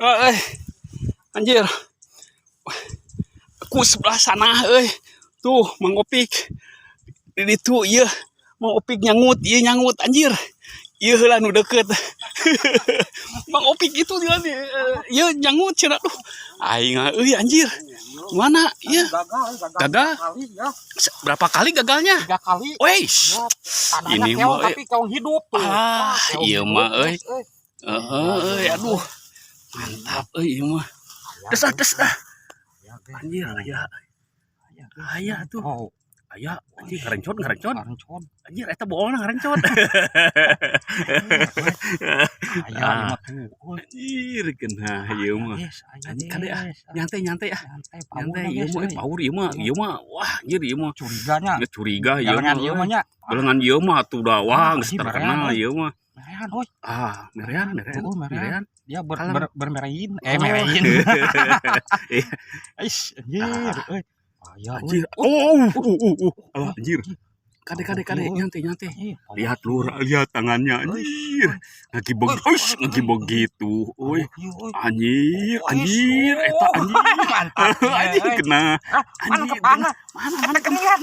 Eh, anjir. Aku sebelah sana euy. Tuh, Mang Opik. Di ditu ieu Mang Opik nyangut, ieu nyangut, anjir. Ieu heula nu deket. Mang Opik itu dia ieu nyangut cenah, duh. Aing euy, anjir. Mana ieu? Gagal, gagal. Gagal? Kali ya. Berapa kali gagalnya? Tiga kali. Wes. Ya, tanahnya Ini keong, mah, eh. tapi keong hidup tuh. Ah, Wah, keong iya hidup, mah, euy. Guys, euy. Heeh, euy, aduh. Mantap euy ieu mah. Des ah, des ah. Ya, guys. Anjir, aya. Aya, guys. Aya tuh. Oh, Aya, anjir, ngarencot, ngarencot. Ngarencot. Anjir, eta boolna ngarencot. Aya Ah. ieu mah tuh. Euy. Anjir, kena ieu mah. Guys, aya, Anjir, kade ah. guys. Nyantai, nyantai ah. Nyantai, Nyantai power, ieu guys, mah, euy. Power ieu mah. Ieu mah, wah anjir ieu mah. Curiganya. Geus curiga ieu Galengan mah. ieu mah nya. Galengan ieu mah tuh dah, wah, geus Anjir, terkenal merean, ieu mah. Merean, euy. Ah, merean, merean, Oh, merean. Merean. Dia Kalem. Bermerein. Eh, Oh. merein. Iya. Ais, anjir, euy. Aya, euy. Anjir. Oh. Alah, anjir. Kade, kade, kade, Oh. nyantai, nyantai. Ih, power. Lihat lur, lihat tangannya, anjir. Lagi begitu, lagi begitu. Oi, Iya, euy. Anjir, anjir, eta anjir. Mantap. Anjir Euy. kena. Ah, mana Anjir, kepala? Mana, mana, Kenian.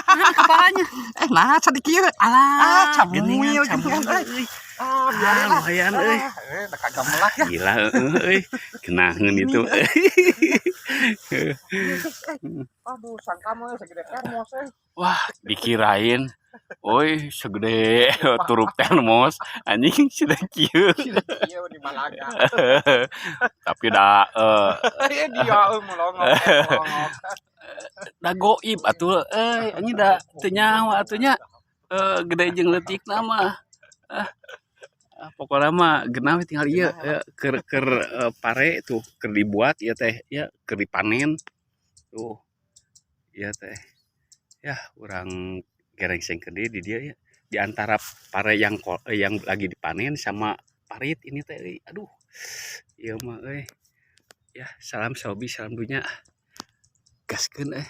Mana kepalanya? Eh, nah sedikit. Alah, Ah, camuil geningan, geningan, camuil, euy. euy. Ah, Ah, biarin lah. lumayan euy. Ah, eh, udah kagak melak ya. Gila heeh euy. Kenaheun itu. Aduh, sangka mah segede termos eh. Wah, dikirain oi segede turup termos, anjing, sudah kieu. Iya, di Malaga. Tapi da Eh, dia euy melongok, eh, melongok. Da goib atuh euy, anjing, da teu nyaho atuh nya. Gede jeung leutikna mah. Ah, ah, pokokna mah genah we tinggal ieu keur keur pare tuh keur dibuat ieu teh ya, keur dipanen tuh ieu teh ya. Urang gerengseng deui di dieu ya, di antara pare yang yang lagi dipanen sama parit ini teh euy. Aduh, ieu mah euy ya. Salam sobi, salam dunya, gaskeun eh.